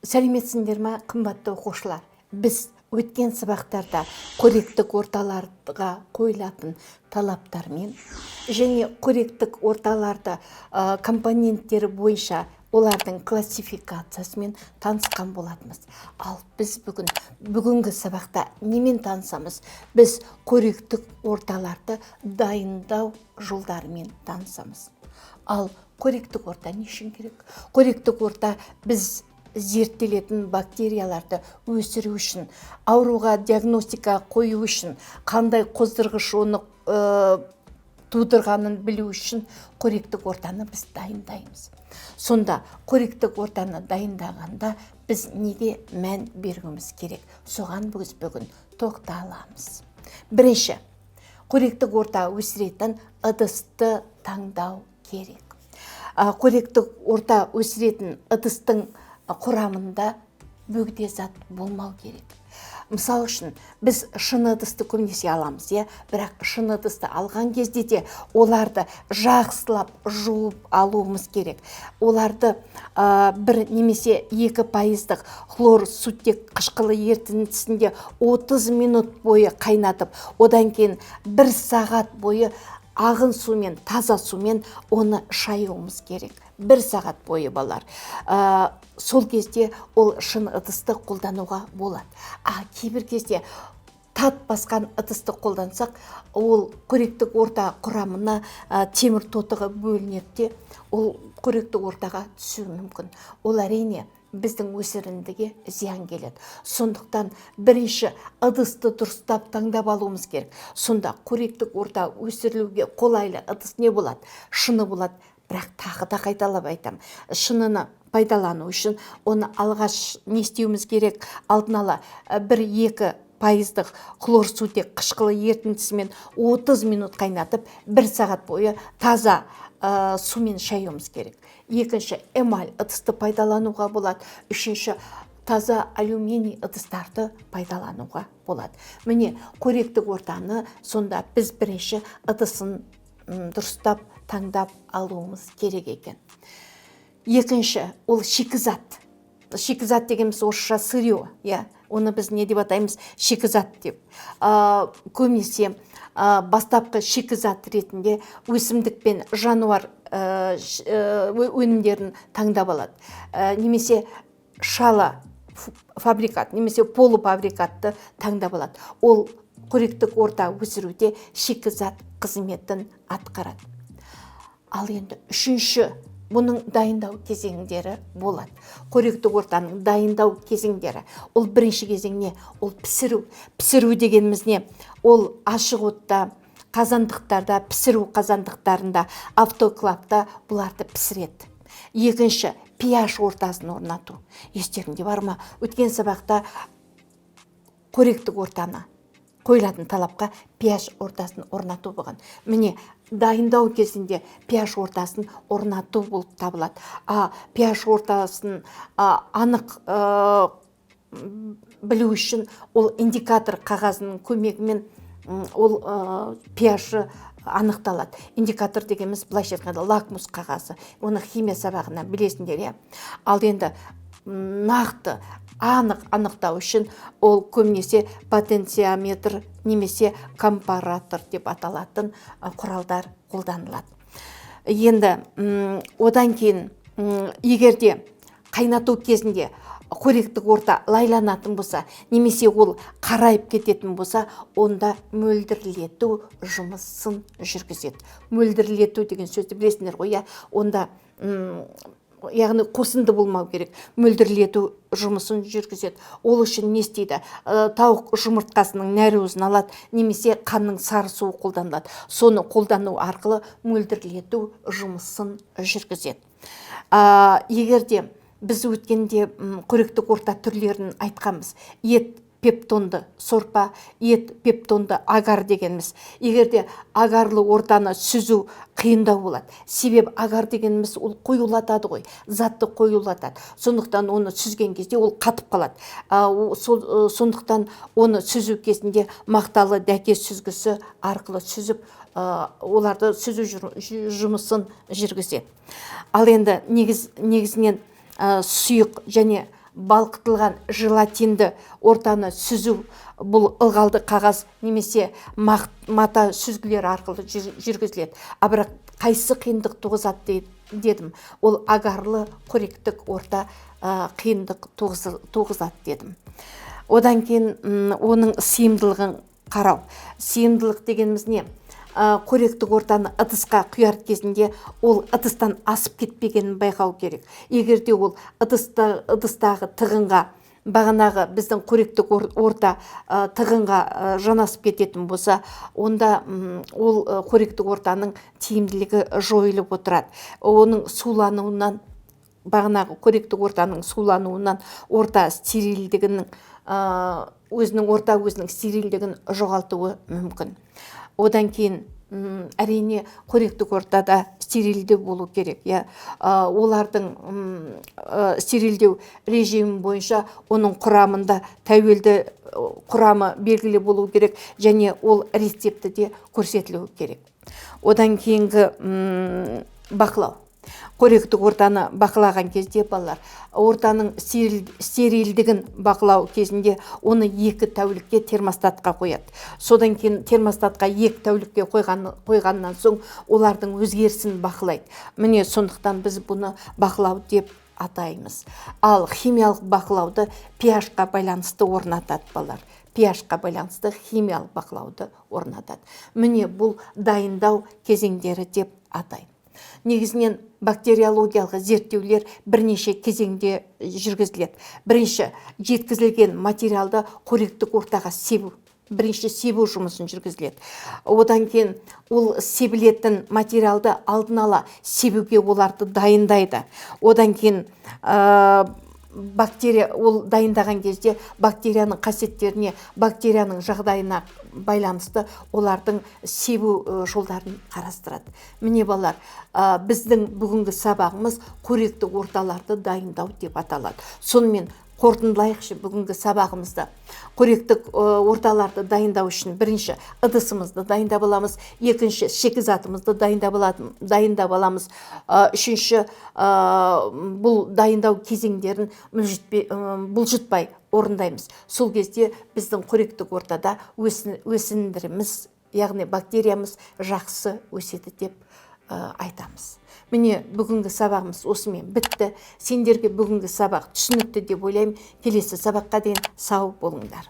Сәлеметсіңдер ма, қымбатты оқушылар! Біз өткен сабақтарда қоректік орталарға қойылатын талаптармен және қоректік орталарды компоненттері бойынша олардың классификациясымен танысқан болатынбыз. Ал біз бүгінгі сабақта немен танысамыз? Біз қоректік орталарды дайындау жолдарымен танысамыз. Ал қоректік орта не үшін керек? Қоректік орта біз зерттелетін бактерияларды өсіру үшін, ауруға диагностика қою үшін, қандай қоздырғыш оны тудырғанын білу үшін қоректік ортаны біз дайындаймыз. Сонда қоректік ортаны дайындағанда біз неге мән беруіміз керек? Соған біз бүгін тоқталамыз. Бірінші, қоректік орта өсіретін ыдысты таңдау керек. Қоректік орта өсіретін ыдыстың құрамында бөгде зат болмау керек. Мысалы үшін, біз шыны ыдысты көбінесе аламыз, иә, бірақ шыны ыдысты алған кезде де оларды жақсылап жуып алуымыз керек. Оларды 1 немесе 2 пайыздық хлор сутек қышқылы ерітіндісінде 30 минут бойы қайнатып, одан кейін бір сағат бойы ағын сумен, таза сумен оны шаюымыз керек. Бір сағат бойы, балалар. Сол кезде ол шыны ыдысты қолдануға болады. А кейбір кезде тат басқан ыдысты қолдансақ, ол қоректік орта құрамына темір тотығы бөлінеді де, ол қоректік ортаға түсуі мүмкін. Ол, әрине, біздің өсіріндіге зиян келеді. Сондықтан бірінші ыдысты дұрыстап таңдап алуымыз керек. Сонда қоректік орта өсірілуге қолайлы ыдыс не болады? Шыны болады. Бірақ тағы да қайталап айтамын, шыныны пайдалану үшін оны алғаш не істеуіміз керек? Алдын ала 1-2 пайыздық хлор сутек қышқылы ерітіндісімен 30 минут қайнатып, бір сағат бойы таза сумен шаюымыз керек. Екінші, эмаль ыдысты пайдалануға болады. Үшінші, таза алюминий ыдыстарды пайдалануға болады. Міне, қоректік ортаны сонда біз бірінші ыдысын дұрыстап таңдап алуымыз керек екен. Екінші, ол шикізат. Шикізат дегеніміз орысша сырье, иә. Оны біз не деп атаймыз? Шикізат деп. Көбінесе бастапқы шикізат ретінде өсімдік пен жануар өнімдерін таңдап алады. Немесе шала фабрикат немесе полуфабрикатты таңдап алады. Ол қоректік орта өсіруде шикізат қызметін атқарады. Ал енді үшінші, бұның дайындау кезеңдері болады. Қоректік ортаның дайындау кезеңдері. Ол бірінші кезең не? Ол пісіру. Пісіру дегеніміз не? Ол ашық отта, қазандықтарда, пісіру қазандықтарында, автоклавта бұларды пісіреді. Екінші, pH ортасын орнату. Естеріңде бар ма? Өткен сабақта қоректік ортаны қойылатын талапқа pH ортасын орнату болған. Міне, дайындау кезінде pH ортасын орнату болып табылады. А pH ортасын анық білу үшін ол индикатор қағазының көмегімен ол pH анықталады. Индикатор дегеніміз, былайша айтқанда, лакмус қағазы. Оны химия сабағынан білесіңдер, иә. Ал енді нақты анық анықтау үшін ол көбінесе потенциометр немесе компаратор деп аталатын құралдар қолданылады. Енді одан кейін егер де қайнату кезінде қоректік орта лайланатын болса немесе ол қарайып кететін болса, онда мөлдірлету жұмысын жүргізеді. Мөлдірлету деген сөзді білесіңдер ғой, иә? Онда яғни қосынды болмау керек. Мөлдірлету жұмысын жүргізеді. Ол үшін не істейді? Тауық жұмыртқасының нәруызын алады немесе қанның сары суы қолданылады. Соны қолдану арқылы мөлдірлету жұмысын жүргізеді. Егер де біз өткенде қоректік орта түрлерін айтқанбыз, ет пептонды сорпа, ет пептонды агар дегеніміз. Егер де агарлы ортаны сүзу қиындау болады, себебі агар дегеніміз ол қоюлатады ғой, затты қоюлатады. Сондықтан оны сүзген кезде ол қатып қалады. Сондықтан оны сүзу кезінде мақталы дәке сүзгісі арқылы сүзіп, оларды сүзу жұмысын жүргізеді. Ал енді негізінен сұйық және Балқытылған желатинді ортаны сүзу бұл ылғалды қағаз немесе мата сүзгілер арқылы жүргізіледі. А бірақ қайсы қиындық туғызады дедім? Ол агарлы қоректік орта қиындық туғызады дедім. Одан кейін оның сыйымдылығын қарау. Сыйымдылық дегеніміз не? Қоректік ортаны ыдысқа құяр кезінде ол ыдыстан асып кетпегенін байқау керек. Егер де ол ыдыстағы тығынға, бағанағы біздің қоректік орта тығынға жанасып кететін болса, онда ол қоректік ортаның тиімділігі жойылып отырады. Оның сулануынан, бағанағы қоректік ортаның сулануынан орта стерилдігінің, өзінің орта өзінің стерилдігін жоғалтуы мүмкін. Одан кейін, әрине, қоректік ортада стерилді болу керек. Иә, олардың стерилдеу режимі бойынша оның құрамында тәуелді құрамы белгілі болу керек және ол рецепті де көрсетілуі керек. Одан кейінгі бақылау. Қоректік ортаны бақылаған кезде, балалар, ортаның стерилдігін бақылау кезінде оны 2 тәулікке термостатқа қояды. Содан кейін термостатқа 2 тәулікке қойғаннан соң олардың өзгерісін бақылайды. Міне, сондықтан біз бұны бақылау деп атаймыз. Ал химиялық бақылауды pH-қа байланысты орнатады, балалар. pH-қа байланысты химиялық бақылауды орнатады. Міне, бұл дайындау кезеңдері деп атайды. Негізінен бактериологиялық зерттеулер бірнеше кезеңде жүргізіледі. Бірінші, жеткізілген материалды қоректік ортаға себу. Бірінші себу жұмысын жүргізіледі. Одан кейін ол себілетін материалды алдын ала себуге оларды дайындайды. Одан кейін бактерия, ол дайындаған кезде бактерияның қасиеттеріне, бактерияның жағдайына байланысты олардың себу жолдарын қарастырады. Міне, балалар, біздің бүгінгі сабағымыз қоректік орталарды дайындау деп аталады. Сонымен қорытындылайықшы бүгінгі сабағымызды. Қоректік орталарды дайындау үшін бірінші ыдысымызды дайындап аламыз, екінші шикізатымызды дайындап аламыз, үшінші, бұл дайындау кезеңдерін бұлжытпай орындаймыз. Сол кезде біздің қоректік ортада өсіндіріміз, яғни бактериямыз жақсы өседі деп айтамыз. Міне, бүгінгі сабағымыз осымен бітті. Сендерге бүгінгі сабақ түсінікті деп ойлаймын. Келесі сабаққа дейін сау болыңдар.